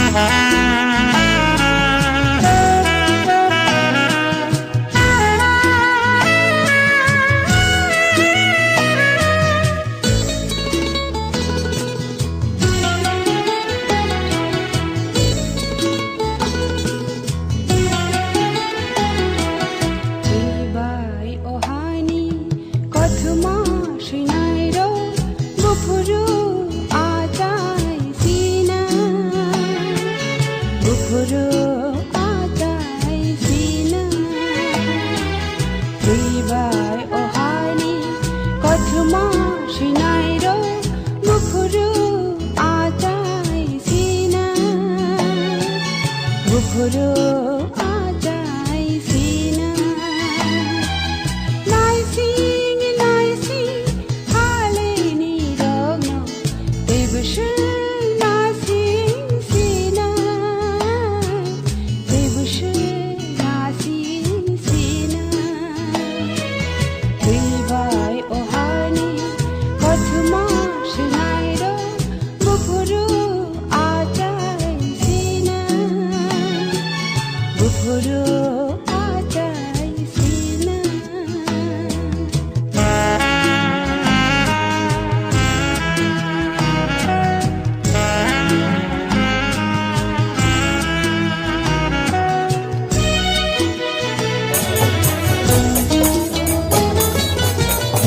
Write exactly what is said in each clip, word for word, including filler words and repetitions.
Twi bai o haini kothoma swinairok buphuru achai sina, buphuru achai sina. Twi bai o haini kothoma swinairok buphuru achai sina, buphuru achai sina. Naising naising halini rokno teibo swng nasing sina, teibo swng nasing sina. Twi bai o hani kothoma swinairok buphuru achai sina, buphuru achai sina.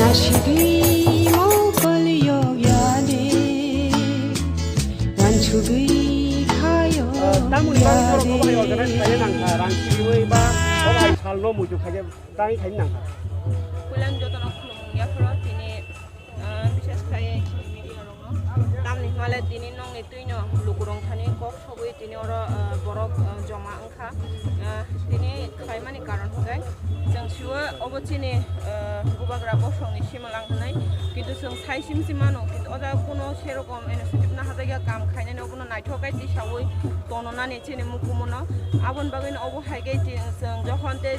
Nasigwi mokol yok ya de, wansugwi khayo. Tamoni bagwi borok ya de. Obo hai organize khaina nangkha, rang siriwi ba obo hai salno muitu khaina tangwi khaina nangkha. Puilang jotono khulumung yapharo tini, ah, bises khai media rokno. Tamni hwnba le tini nokni twino lukurok thani kok sogwi tini oro, ah, borok, ah, joma wngkha. Ah, tini khlaimani karon hwnkhe chwng siwo obo chini, ah, bubagra bosongni simalang hwnwi, kintu chwng sai sim sim mano, kintu o jaga kuno serokom initiative naharjakya kam khainani, obono naithok khe tisawi tononani chini mukumuno. Aboni bagwino obo hai khe chwng jokhon tei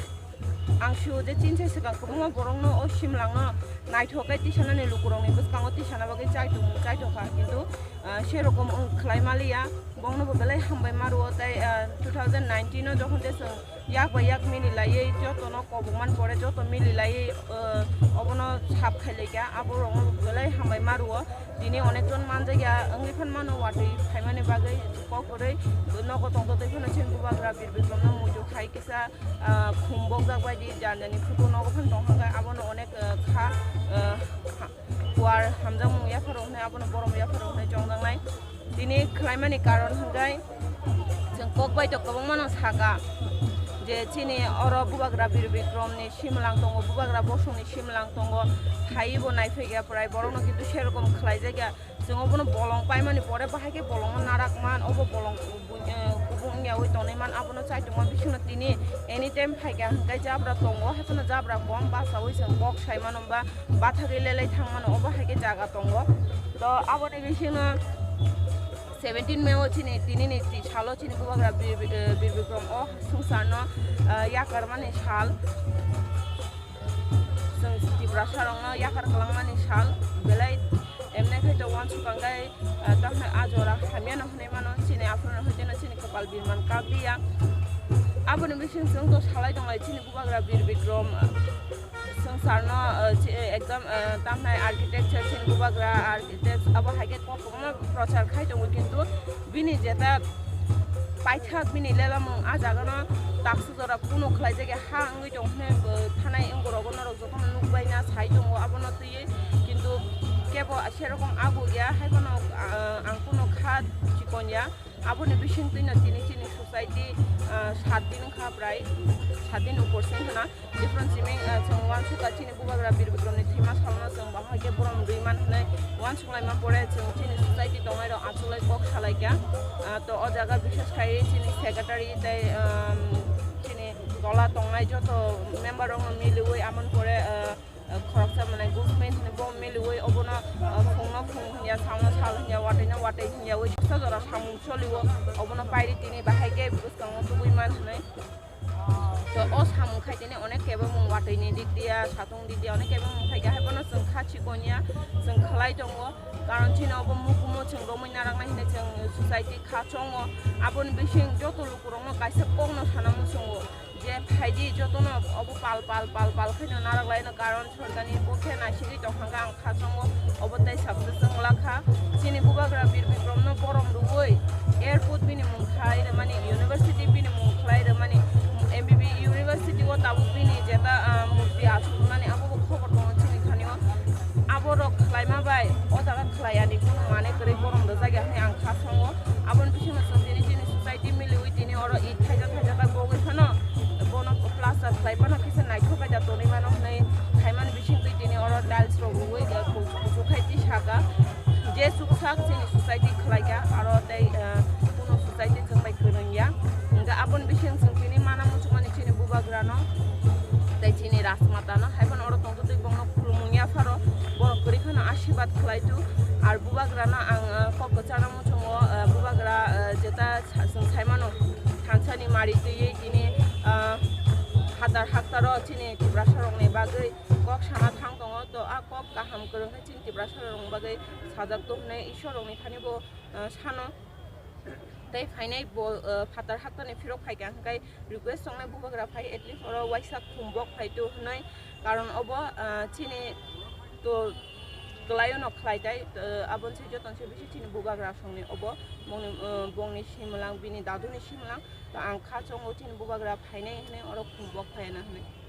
ang sio je chini sai swkang kwbangma borokno o simlangno naithok khe tisanani lukurokni bwskango tisana bagwi chaitung chaitokha, kintu, ah, serokom wng khlai maliya, bongno bo belai hambai ma rwo. Tei, ah, two thousand nineteen o jokhon je chwng yak bai yak mili laiwi jotono kobok man pore joto mili laiwi, ah, obono sap khai laikha, abo rokno bo belai hambai ma rwo. Tini onek jon manjakya wngwi phan mano watwi phaimani bagwi kok kwrwi nogo tongtotwi phano chini bubagra Bir Bikramno muitu khai kisa, ah, khum bokjak bai di jani jani photo nogo phano tong hwnkhe abono onek, ah, kha, ah, ha-, kuar hamjakmung yapharo hwnwi abono borom yapharo hwnwi chongjaknai. Tini khlaimani karon hwnkhe chwng kok bai to kwbangmano saka je chini oro bubagra Bir Bikramni simlang tongo, bubagra bosongni simlang tongo, phaiwi bo naiphaikya prai borokno kintu serokom khlaijakya. Chwng obono bolong paimani pore bahai khe bolongno narak man, obo bolong bu-, eh, kubung wngyawi tonwi man, abono chaitokma bisingno tini anytime phaikha hwnkhe jabra tongo, haiphano jabra kom bachaui chwng kok sai mano ba bathagwi lelai thang mano, obo hai khe jaga tongo. To aboni bisingno seventeen May o chini tinini ti salo chini bubagra Bir, Bir, eh, Bir Bikram o swngcharno, eh, yakarmani sal. Chwng Tiprasarokno yakar kwlangmani sal belai emne khai to uansukang gai, ah, tamni a jora hamyano hwnwi mano chini aphuru hwnkhe chini kwpal birman kap liya. Aboni bising chwng to salai tonglai chini bubagra Bir Bikram, ah, swngcharno, ah, chi-, ekdom, ah, tamnai architecture chini bubagra architect abo hai khe kok kwbangma prochar khai tongo, kintu bini jeta paithak bini lelamung a jagano taksa jora kuno khlaijakya ha wngwi tong hwnwi bo thanai wngkorogo norok jotono nukbaina sai tongo abono twiwi, kintu kebo serokom ago ya, haiphano, ah, ang kuno kha chikon ya. Aboni bising twino tini chini society, ah, sat din wngkha prai, sat din upor se wngkha na. Jephru simi, ah, chwng uansukha chini bubagra Bir Bikramni thwima salno chwng bahai khe borom rwi man hwnwi uansuk laima pore chwng chini society tongnai rok achuk lai kok salai kha. Ah, to o jaga bishes khai chini secretary tei, um, chini tola tongnai joto member rokno miliwi amon pore, ah, ah, khoroksa mane Gusmai hwnwi bo miliwi obono, ah, phungno phung hwnya, salno sal hwnya, watwi no watwi hwnya, ui sa jora samung solio obono pairi tini bahai khe bwskango tubui man hwnwi. To o samung khai tini onek kebengmung watwi ni dik dia, satung dik dia, onek kebengmung khai khe, hai bono chwng kha chikon ya, chwng khlai tongo. Karon chini obo mukumu chwng romwi naraknai hinwi chwng society kha chongo. Aboni bising joto lukurokno kaisa kokno sana muchungo je phaidi jotono obo pal pal pal pal khaino narak laino, karon sorkarni pokhe naisigwi tongkha ang kha chongo, obo tei success wng lakha. Chini bubagra Bir Bikramno borom rwui airport bini mung khlai rwmani, university bini mung khlai rwmani, M B B university o tabuk bini jeta, ah, murti achukmani abo bo khobor tongo chini thani o. Aborok khlaima bai o jaga khlai ani kunu mane kwrwi borom rwjak ya hwnwi ang kha songo. Aboni bisingo chwng tini chini society miliwi tini oro it thaijak thaijak bai bogwi phano bono plaster khlai phano kisa naithok khe da tonwi mano hwnwi khaimani bisingtwi tini oro tiles rok rwui, eh, kuchuk kuchuk khai twi saka. Je chuksak chini society khlaika, aro tei, eh, kuno society chwng bai kwrwng ya. Hwnkhe aboni bising chwng tini mana muchungmani chini bubagrano tei chini rajmatano, hai phano oro tongtwtwi bongno khulumung yapharo, borok kwrwi kheno asirwad khlai tu. Ar bubagrano ang, eh, kok kwchana muchungo, eh, bubagra, eh, jeta sa-, chwng saimano thansani mari twiwi tini, eh, hatar haktaro chini Tiprasarokni bagwi kok sana thang tongo. To a kok kaham kwrwng khe chini Tiprasarokni bagwi sajak to hwnwi Ishwarrokni thani bo, eh, sano. Tei phainai bo, eh, phatar haktani phirok phaikha hwnkhe request tongnai bubagra phai at least oro waisa khumbok phai tu hwnwi, karon obo, eh, chini to kwlaio no khlai tai, eh, aboni se joto se bisi chini bubagra songni obo bongni, eh, bongni simlang bini daduni simlang to ang kha chongo chini bubagra phainai hwnwi oro khumbok phaina hwnwi.